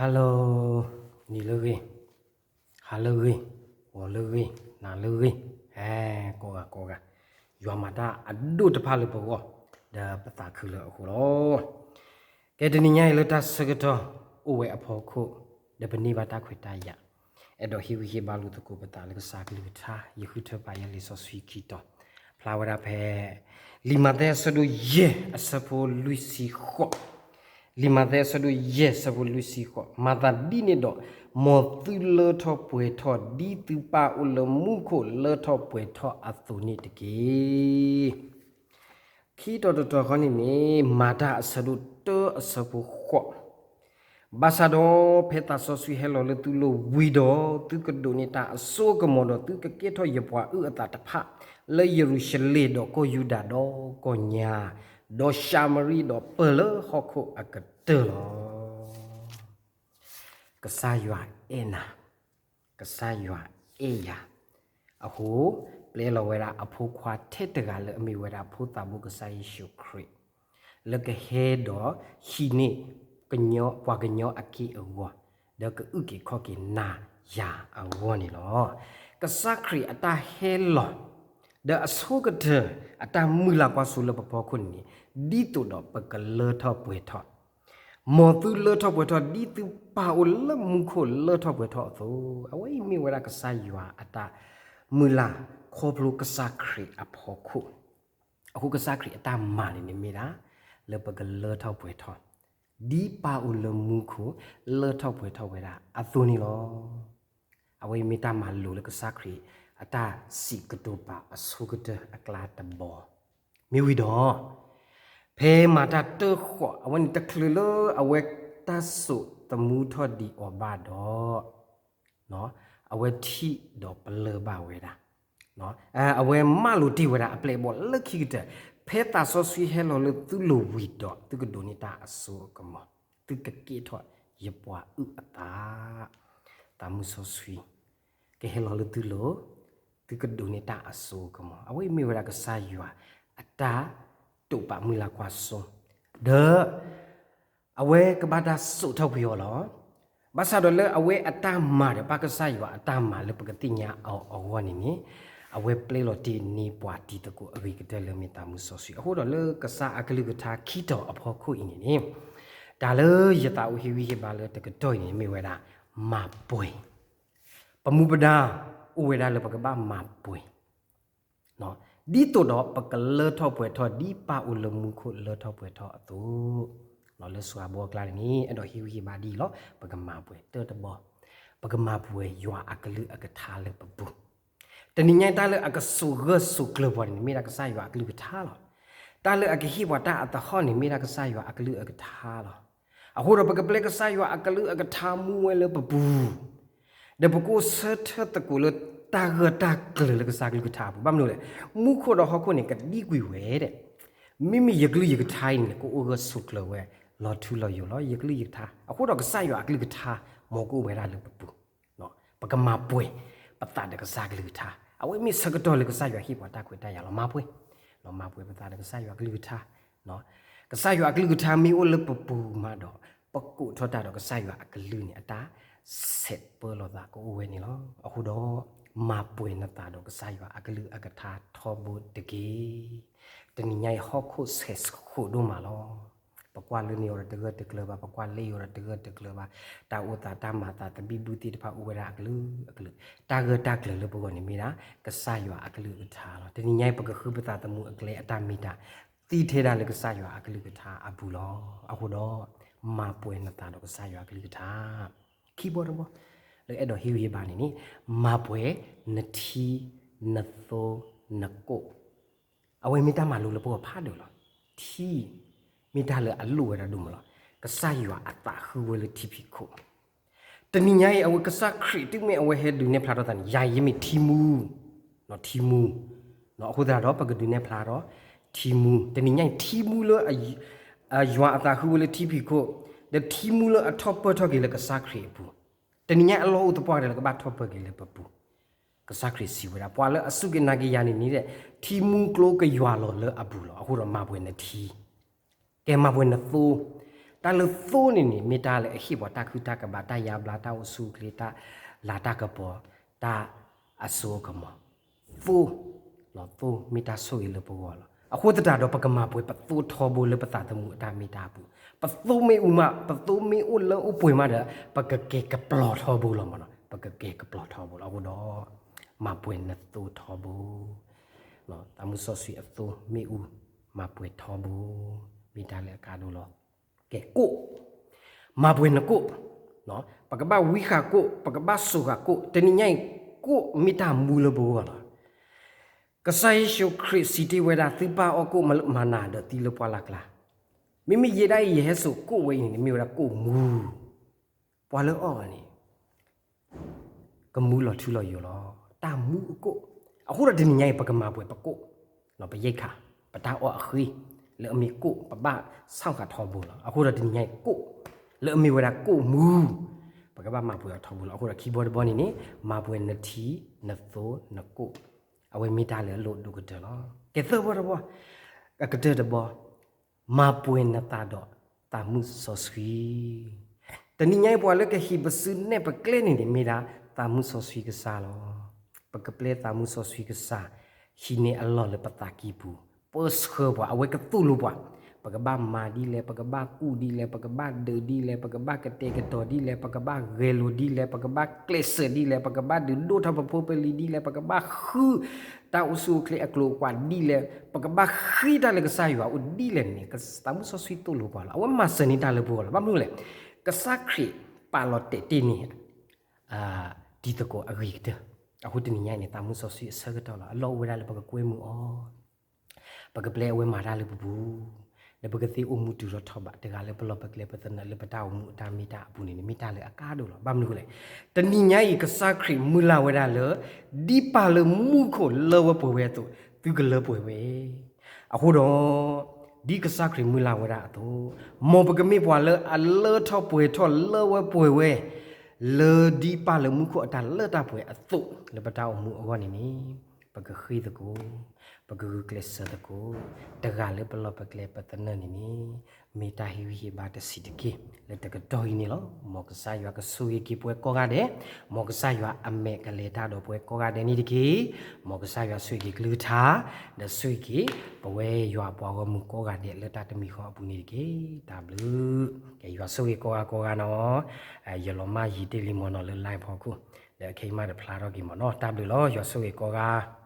Hello, နံၤလၢဂ့ၤ, ဟါလၢဂ့ၤ, ဂီၤလၢဂ့ၤ, နၤလၢဂ့ၤ, အဲ, ကိးဂၤကိးဂၤ, ယွၤမၤတၢ်အဒိၣ်တဖၣ်လၢပဂီၢ်, ဒီးပသးခုလၢအဃိလီၤ. ကဲတနံၤညါအံၤလၢတၢ်ဆၢကတီၢ်အိၣ်ဝဲအဖီခိၣ်, ဒီးပန့ၢ်ဘၣ်တၢ်ခွဲးတၢ်ယာ်, အဲၣ်ဒိးဟ့ၣ်ဂံၢ်ဟ့ၣ်ဘါလိာ်သကိးပသးလၢကစၢ်အကလုၢ်ကထါ, ယဃုထၢပာ်ယဲလံာ်စီဆှံခံတီၤ, ဖျါဝဲဒၣ်ဖဲ လံာ်မးသဲအဆၢဒိၣ်ယဲၢ်အဆၢဖိလွံၢ်ဆံဃိး, လံာ်မးသဲအဆၢဒိၣ်ယဲၢ်အဆၢဖိလွံၢ်ဆံဃိး, မၤသးဒ်န့ၣ်ဒီး, မ်သုလၢထီၣ်ပှဲၤထီၣ်ဒ်သုပၢ်အိၣ်လၢမူခိၣ်လၢထီၣ်ပှဲၤထီၣ်အသိးန့ၣ်တက့ၢ်. ခံတီၤတတီၤဃီန့ၣ်န့ၣ် မၤတၢ်အဆၢဒိၣ်တၢအဆၢဖိဃိး, ဘၣ်ဆၣ်ဒီးဖဲသးစီဆှံဟဲလီၤလၢသုလိၤဝံၤဒီး, သုကဒိးန့ၢ်တၢ်အစိအကမီၤဒီး သုကကဲထီၣ်ယပှၤအုၣ်အသးတဖၣ် လၢယရူၤၡလ့ၣ်ဒီးကီၢ်ယူဒၤဒီးကီၢ်ညါ, ဒီးၡၤမရံဒီးပၢၢ်လၢဟီၣ်ခိၣ်အကတၢၢ်လီၤ. ကစၢ်ယွၤအဲၣ်နၤ, ကစၢ်ယွၤအဲၣ်ယၤ, အဃိ ပျဲလီၤဝဲဒၣ်အဖိခွါထဲတဂၤလၢအမ့ၢ်ဝဲဒၣ်ဖိသးဘိကစၢ်ယ့ၣ်ၡူးခရံာ်, လၢကဟဲဒီးဟံးန့ၢ် ပှၤကညီအက့ၢ်အဂီၤ, ဒီးကအုၣ်က့ၤခီၣ်က့ၤနၤယၤအဂီၢ်န့ၣ်လီၤ. ကစၢ်ခရံာ်အတၢ်ဟဲလီၤ ဒီးအဆိကတၢၢ်အတၢ်မုၢ်လၢ်ကွၢ်စိလၢပဖီခိၣ်န့ၣ်န့ၣ်, ဒ်သိးဒီးပကလၢထီၣ်ပှဲၤထီၣ်, မ်သုလၢထီၣ်ပှဲၤထီၣ်ဒ်သုပၢ်အိၣ်လၢမူခိၣ်လၢထီၣ်ပှဲၤထီၣ်အသိး, အဝဲအံၤမ့ၢ်ဝဲဒၣ်ကစၢ်ယွၤအတၢ်မုၢ်လၢ်ခီဖျိကစၢ်ခရံာ်အဖီခိၣ်, အဃိကစၢ်ခရံာ်အတၢ်မၤန့ၣ်န့ၣ်မ့ၢ်ဒၣ် လၢပကလၢထီၣ်ပှဲၤထီၣ်, ဒ်ပၢ်အိၣ်လၢမူခိၣ်လၢထီၣ်ပှဲၤထီၣ်ဝဲဒၣ်အသိးန့ၣ်လီၤ. အဝဲအံၤမ့ၢ်တၢ်မၤလိာ်လၢကစၢ်ခရံာ်အတၢ်စံးကတိၤပာ်အဆိကတၢၢ်အကျါတဘီ, မ့ၢ်ဝံၤဒီး ဖဲမၤတၢ်တၢဃိး အဝဲန့ၣ်တချုးလၢအဝဲတၢ်စိာ်သမူထီၣ်ဒံးအီၤဘၣ်ဒီး အဝဲထံၣ်ဒီးပလၢၢ်ဘၣ်ဝဲဒၣ်, အဝဲမၢလိာ်တ့ၢ်ဝဲဒၣ်အပျဲၢ်အဘီၣ်လၢခံကတၢၢ်, ဖဲသးစီဆှံဟဲလီၤလၢသုလိၤဝံၤဒီး သုကဒိးန့ၢ်တၢ်အစိအကမီၤ, သုကကဲထီၣ်ယပှၤအုၣ်အသး, သးမုၢ်စီဆှံ ကဟဲလီၤလၢသုလိၤ, သုကဒိးန့ၢ်တၢ်အစိအကမီၤ, အဝဲအံၤမ့ၢ်ဝဲဒၣ်ကစၢ်ယွၤအတၢ်တိာ်ပာ်မုၢ်လၢ်ကွၢ်စိ, ဒီး အဝဲကဘၣ်တၢ်စိာ်ထီၣ်ကွံာ်အီၤလီၤ. ဘၣ်ဆၣ်ဒီးလၢအဝဲအတၢ်မၤဒီးပၢ်ကစၢ်ယွၤအတၢ်မၤလၢပကသ့ၣ်ညါအီၤအဂီၢ်န့ၣ်န့ၣ်, အဝဲပျဲလီၤတ့ၢ်န့ၢ်ပှၤတံၤသကိးအဂ့ၤကတၢၢ်လၢမ့ၢ်သးမုၢ်စီဆှံ, အဃိဒီးလၢကစၢ်အကလုၢ်ကထါခံတီၤအဖီခိၣ်အံၤန့ၣ်န့ၣ်, တၢ်လၢယသးအိၣ်ဟ့ၣ်ဂံၢ်ဟ့ၣ်ဘါလၢတကတီၢ်အံၤန့ၣ် မ့ၢ်ဝဲဒၣ် မၤပှဲၤ, ပမူပဒါအိၣ်ဝဲဒၣ်လၢပကဘၣ်မၤပှဲၤ ဒ်သိးဒီးပကလၢထီၣ်ပှဲၤထီၣ်ဒ်ပၢ်အိၣ်လၢမူခိၣ်လၢထီၣ်ပှဲၤထီၣ်အသိး, လၢစိၤအဘီအကျါန့ၣ်န့ၣ် အဲၣ်ဒိးဟ့ၣ်ဂံၢ်ဟ့ၣ်ဘါဒ်အံၤလီၤ. ပကမၤပှဲၤတၢ်တဘီ, ပကမၤပှဲၤယွၤအကလုၢ်အကထါလၢပပူၤ, တနံၤညါအံၤတၢ်လၢအကစိာ်ဂၢၢ်စိာ်ကျၢၤပှၤန့ၣ်န့ၣ် မ့ၢ်ဒၣ်ကစၢ်ယွၤအကလုၢ်ကထါလီၤ. တၢ်လၢအကဟ့ၣ်ပှၤတၢ်အသဟီၣ်န့ၣ် မ့ၢ်ဒၣ်ကစၢ်ယွၤအကလုၢ်အကထါလီၤ. အဃိဒီးပကပျဲကစၢ်ယွၤအကလုၢ်အကထါမူဝဲလၢပပူၤ ဒီးပကအိၣ်ဆၢထၢၣ်သကိးလၢတၢ်ဂၢၢ်တၢ်ကျၢၤလၢကစၢ်ကလုၢ်ကထါအပူၤ, ဘၣ်မနုၤလဲၣ်, မူခိၣ်ဒီးဟီၣ်ခိၣ်န့ၣ် ကဒံကွံာ်ဝဲဒၣ်, မ့မ့ၢ်ယကလုၢ်ယကထါအံၤန့ၣ် ကအိၣ်ဂၢၢ်ဆိးကျၢၤဝဲ လီၤထူလီၤယိာ်လီၤ. ယကလုၢ်ယကထါ, အဃိဒီးကစၢ်ယွၤအကလုၢ်ကထါ မ်ကအိၣ်ဝဲဒၣ်လၢပပူၤ, ပကမၤပှဲၤပသးဒီးကစၢ်ကလုၢ်ကထါ, အဝဲမ့ၢ်ဆၢကတီၢ်လၢကစၢ်ယွၤဟ့ၣ်ပှၤတၢ်ခွဲးတၢ်ယာ်လီၤ. မၤပှဲၤ, မၤပှဲၤပသးဒီးကစၢ်ယွၤကလုၢ်ကထါ ကစၢ်ယွၤအကလုၢ်ကထါမ့ၢ်အိၣ်လၢပပူၤမးဒီး, ပကိးထီၣ်တၢ်ဒီးကစၢ်ယွၤအကလုၢ်န့ၣ် အတၢ်ဆဲးပၢလီၤသးကအိၣ်ဝဲန့ၣ်လီၤ. အဃိဒီး, မၤပှဲၤနသးဒီးကစၢ်ယွၤအကလုၢ်အကထါထီဘိတက့ၢ်. တနံၤညါအံၤဟီၣ်ခိၣ်ဆဲးဃိးဒိၣ်မးလီၤ. ပကွၢ်လၢန့ၣ်အီၤဒီးတဂၢၢ်တကျၢၤဘၣ်, ပကွၢ်လၢအံၤအီၤဒီးတဂၢၢ်တကျၢၤဘၣ်, တၢ်အိၣ်သးတၢ်မၤသးသဘံၣ်ဘုၣ်သ့ၣ်တဖၣ်အိၣ်ဝဲဒၣ်အကလုာ်ကလုာ်, တၢ်ဂၢၢ်တၢ်ကျၢၤလၢပဂီၢ်န့ၣ်မ့ၢ်ဒၣ် ကစၢ်ယွၤအကလုၢ်အကထါလီၤ. တနံၤညါအံၤ ပကဃုပသးသမူအကျဲအတၢ်မ့ၢ်တၢ် သံထဲဒၣ်လၢကစၢ်ယွၤအကလုၢ်ကထါအပူၤလီၤ. အဃိဒီး, မၤပှဲၤနသးဒီးကစၢ်ယွၤအကလုၢ်ကထါ, ခံဘီတဘီ, လၢအဲၣ်ဒိးဟ့ၣ်ဂံၢ်ဟ့ၣ်ဘါန့ၣ်န့ၣ်, မၤပှဲၤနထံ, နသိ, နကိၣ် အဝဲမ့ၢ်တၢ်မၤလိလၢပဂီၢ်ဖးဒိၣ်လီၤ. ထံ, မ့ၢ်တၢ်လၢအလိၣ်ဝဲဒၣ်ဒိၣ်မးလီၤ. ကစၢ်ယွၤအသးဃုဝဲလၢထံဖံးခိၣ်, တနံၤညါအံၤ အဝဲကစၢ်ခရံာ်တုၤမ့ၢ်အဝဲဟဲဒုးနဲၣ်ဖျါထီၣ်သးန့ၣ် ယၤယမ့ၢ်ထံမူ, ထံမူ, အဃိသတးဒီး ပကဒုးနဲၣ်ဖျါထီၣ်ထံမူ, တနံၤညါအံၤ ထံမူလၢ ယွၤအသးဃုဝဲလၢထံဖံးခိၣ်, ဒီးထံမူလၢအထီၣ်ပၢၢ်ထီၣ်က့ၤလၢကစၢ်ခရံာ်အပူၤ, တနံၤညါအလီၢ်အိၣ်သပှၢ်ကတၢၢ်လၢကဘၣ်ထီၣ်ပၢၢ်က့ၤလၢပပူၤ, ကစၢ်ခရံာ်စံးဝဲဒၣ် ပှၤလၢအစူၢ်က့ၤနာ်က့ၤယၤန့ၣ်န့ၣ်, ထံမူကျိကယွၤလီၤလၢအပူၤလီၤ. အဃိဒီးမၤပှဲၤနထံ, ကဲမၤပှဲၤနသိ, တၢ်လၢသိန့ၣ်န့ၣ် မ့ၢ်တၢ်လၢအဟ့ၣ်ပှၤတၢ်ခုတၢ်ကဘၣ် တၢ်ယါဘျါ တၢ်အိၣ်ဆူၣ်အိၣ်ချ့ တၢ်လၤတၢ်ကပီၤ တၢ်အစိအကမီၤ, သိ, သိမ့ၢ်တၢ်ဆိၣ်ဂ့ၤလၢပဂီၢ်လီၤ. အဃိသတးဒီး ပကမၤပှဲၤပသိထီဘိလၢပသးသမူအတၢ်မ့ၢ်တၢ်ပူၤ, ပသိမ့ၢ်အူမး ပသိမ့ၢ်အိၣ်လၢအိၣ်ပှဲၤမးဒီး ပကကဲၤကပျီၤထီဘိလီၤမးနီၤ, ပကကဲၤကပျီၤထီဘိလီၤ. အဃိဒီး မၤပှဲၤနသိထီဘိ သးမုၢ်စီဆှံအသိမ့ၣ်အူ မၤပှဲၤထီဘိ, မ့ၢ်တၢ်လၢအကါဒိၣ်လီၤ. ကဲ ကိၣ်, မၤပှဲၤနကိၣ်, ပကဘၣ်ဝံဃာ်ကိၣ်, ပကဘၣ်စိာ်ဃာ်ကိၣ်, တနံၤညါအံၤ ကိၣ်မ့ၢ်တၢ်မူလၢပဂီၢ်လီၤ. ကစၢ်ယ့ၣ်ၡူးခရံာ်စံးတ့ၢ်ဝဲဒၣ် သုပၢ်အီၣ်ကိၣ်မနၤဒီးသံလၢပှၢ်လၢ်ကျါ, မ့မ့ၢ်ယဲဒၣ်အံၤ ယဟဲစိာ်ကိၣ်ဝဲအံၤန့ၣ် မ့ၢ်ဝဲဒၣ်ကိၣ်မူ, ပှၤလၢအီၣ်အီၤန့ၣ် ကမူလီၤထူလီၤယိာ်လီၤ, တၢ်မူအကိၣ်. အဃိဒီးတနံၤညါအံၤ ပကမၤပှဲၤပကိၣ်, ပယဲၢ်ခါ, ပတၢ်အီၣ်အဃ့, လၢအမ့ၢ်ကိၣ် ပဘၣ်ဆၣ်ဃာ်ထီဘိလီၤ. အဃိဒီးတနံၤညါအံၤ ကိၣ် လၢအမ့ၢ်ဝဲဒၣ်ကိၣ်မူ, ပကဘၣ်မၤပှဲၤအီၤထီဘိလီၤ. အဃိဒီးခံဘီတဘီန့ၣ်န့ၣ် မၤပှဲၤနထံနသိနကိၣ်, အဝဲမ့ၢ်တၢ်လၢအလိၣ်ဒိၣ်ကတၢၢ်လီၤ. ကဲ သၢဘီတဘီ, ကတၢၢ်တဘီ မၤပှဲၤနသးဒီးသးမုၢ်စီဆှံ. တနံၤညါအံၤ ပှၤလၢကဟံးပစုနဲၣ်ပကျဲန့ၣ်န့ၣ် မ့ၢ်ဒၣ်သးမုၢ်စီဆှံကစၢ်လီၤ. ပကပျဲသးမုၢ်စီဆှံကစၢ် ဟံးန့ၢ်အလီၢ်လၢပသးကံၢ်ပူၤ, ပၢဆှၢပှၤ, အဝဲကသိၣ်လိပှၤ, ပကဘၣ်မၤဒ်လဲၣ်, ပကဘၣ်ကူၣ်ဒ်လဲၣ်, ပကဘၣ်ဒုးဒ်လဲၣ်, ပကဘၣ်ကတဲာ်ကတီၤဒ်လဲၣ်, ပကဘၣ်ဂဲၤလိာ်ဒ်လဲၣ်, ပကဘၣ်ကျဲးစၢးဒ်လဲၣ်, ပကဘၣ်ဒုးဒိၣ်ထီၣ်ပဖိပလံၤဒ်လဲၣ်, ပကဘၣ်ဃု တၢ်အိၣ်ဆူၣ်အိၣ်ချ့အကျိၤအကွာ်ဒ်လဲၣ်, ပကဘၣ်ဃ့တၢ်လၢကစၢ်ယွၤအအိၣ်ဒ်လဲၣ်န့ၣ် သးမုၢ်စီဆှံသိၣ်လိပှၤလီၤ. အဝဲမၤစၢၤန့ၢ်တၢ်လၢပဂီၢ်လီၤ. ဘၣ်မနုၤလဲၣ်, ကစၢ်ခရံာ်ပာ်လီၤတဲာ်တ့ၢ်န့ၢ် တံၤသကိးအဂ့ၤကတၢၢ်. အဃိတနံၤညါအံၤန့ၣ် သးမုၢ်စီဆှံအဆၢကတီၢ်လီၤ. အလီၢ်အိၣ်ဝဲဒၣ်လၢပကကွဲမုာ်အီၤ, ပကပျဲအဝဲမၤတၢ်လၢပပူၤ, ဒီးပကသ့အိၣ်မူတုၤထီၣ်ထီဘး တဂၤလၢပလီၢ်ပကျဲပသနၢၣ်လၢပတၢ်အိၣ်မူအတၢ်မ့ၢ်တၢ်အပူၤန့ၣ်န့ၣ် မ့ၢ်တၢ်လၢအကါဒိၣ်လီၤ. ဘၣ်မနုၤအဃိလဲၣ်, တနံၤညါအံၤ ကစၢ်ခရံာ်မုၢ်လၢ်ဝဲဒၣ်လၢ ဒ်ပၢ်လၢမူခိၣ်လၢဝဲပှဲၤဝဲအသိး သုကလၢပှဲၤဝဲ အဃိဒီး ဒ်ကစၢ်ခရံာ်မုၢ်လၢ်ဝဲဒၣ်အသိး, မ်ပကမ့ၢ်ပှၤလၢအလၢထီၣ်ပှဲၤထီၣ်လၢဝဲပှဲၤဝဲ, လၢဒ်ပၢ်လၢမူခိၣ်အတၢ်လၢတၢ်ပှဲၤအသိး လၢပတၢ်အိၣ်မူအဂီၢ်န့ၣ်န့ၣ်, ပကဃ့သကိး, ပကဂုာ်ကျဲးစၢးသကိး, တဂၤလၢပလီၢ်ပကျဲပသနၢၣ်န့ၣ်န့ၣ်, မ့ၢ်တၢ်ဟ့ၣ်ဂံၢ်ဟ့ၣ်ဘါတဆံးတက့ၢ်. လၢတကတီၢ်အံၤန့ၣ်လီၤ. မ်ကစၢ်ယွၤကဆိၣ်ဂ့ၤက့ၤပှၤကိးဂၤဒဲး, မ်ကစၢ်ယွၤအမဲာ်ကလဲၤတၢ်ဒီးပှၤကိးဂၤဒဲးန့ၣ်တက့ၢ်. မ်ကစၢ်ယွၤဆိၣ်ဂ့ၤက့ၤကလုၢ်ကထါ, ဒီးဆိၣ်ဂ့ၤက့ၤ ပဝဲယွၤအပှၤဂီၢ်မုၢ်ကိးဂၤဒဲးလၢတၢ်တမံၤဃီအပူၤန့ၣ်တက့ၢ်. တၢ်ဘျုး, ကဲ ယွၤဆိၣ်ဂ့ၤကိးဂၤကိးဂၤနီၤ. ယလီၤမၢ်ယံာ်တ့ၢ်လံမ့ၢ်နီၤလၢ live ဖီခိၣ်, ဒီးခဲအံၤမးတဖျါထီၣ်က့ၤမ့ၢ်နီၤ. တၢ်ဘျုးလီၤ. ယွၤဆိၣ်ဂ့ၤကိးဂၤ